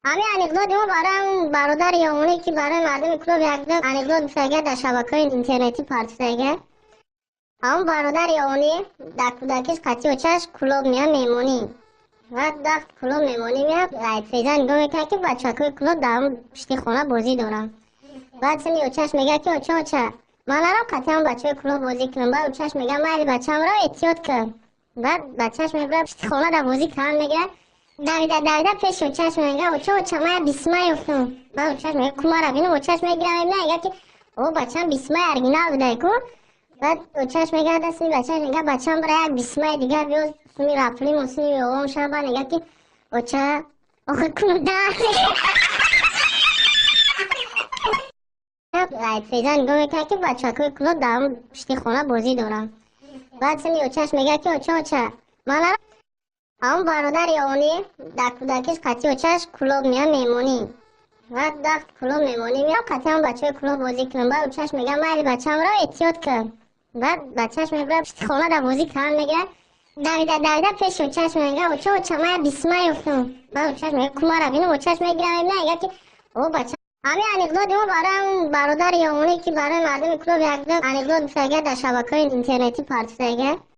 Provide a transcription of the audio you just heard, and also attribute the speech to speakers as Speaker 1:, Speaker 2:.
Speaker 1: Ҳамин анекдоти мо барои ҳамн бародари ёвонӣ, ки барои мардуми клуб якдо анекдот гуфтага, дар шабакаҳои интернетӣ партофтага. Ҳамн бародари ёвонӣ дар кӯдакиш қатъи очаш Кӯлоб меяд меҳмонӣ. Баъд вақт Кӯлоб меҳмонӣ меяд, феза нигоҳ мекунад, ки бачакҳои Кӯлоб дар ҳамн пушти хона бозӣ доранд. Баъд сини очаш мегӯяд, ки оча, оча, ман нарам қатъи ҳамн бачаҳои Кӯлоб бозӣ кунам? Баъд очаш мегӯяд: майли, бачаам, рав, эҳтиёт кун. Баъд бачааш мебарад, пушти хона дар бозӣ кардан мегӯяд. Давида, давида пеши очаш мегӯяд: оча, оча, ман як бисма ёфтам. Баъд очаш мегӯяд: ку, мара бинам. Очаш мегирам, мебинад, мегӯяд, ки о, бачам, бисмаи оригинал будай ку. Баъд очаш мегӯяд, дастми бачаш мегӯяд: бачам, бара, як бисмаи дигар биёз, суми рафлиму суми овом шава. Баъд мегӯяд, ки оча, охир куну дар феза нигоҳ мекунад, ки бачакҳои Кӯлоб дар ҳамн пушти хона бозӣ доранд. Баъд сини очаш мегӯяд, ки оча, оча, ман нарам. Ҳамн бародари ёвонӣ дар кӯдакиш қатъи очаш Кӯлоб меяд меҳмонӣ. Баъд вақт Кӯлоб меҳмонӣ меяд, қатъи ҳамн бачаҳои Кӯлоб бозӣ кунам. Баъд очаш мегӯяд: майли, бачаам, рав, эҳтиёт кун. Баъд бачааш мебарад, пушти хона дар бозӣ кардан мегӯяд. Давида, давида пеши очаш мегӯяд: оча, оча, ман як бисма ёфтам. Баъд очаш мегӯяд: ку, мара бинам. Очаш мегирам, мебинад, мегӯяд, ки о, бача. Ҳамин анекдоти мо барои ҳамн бародари ёвонӣ, ки барои мардуми клуб якдо анекдот гуфтага, дар шабакаҳои интернетӣ партофтага.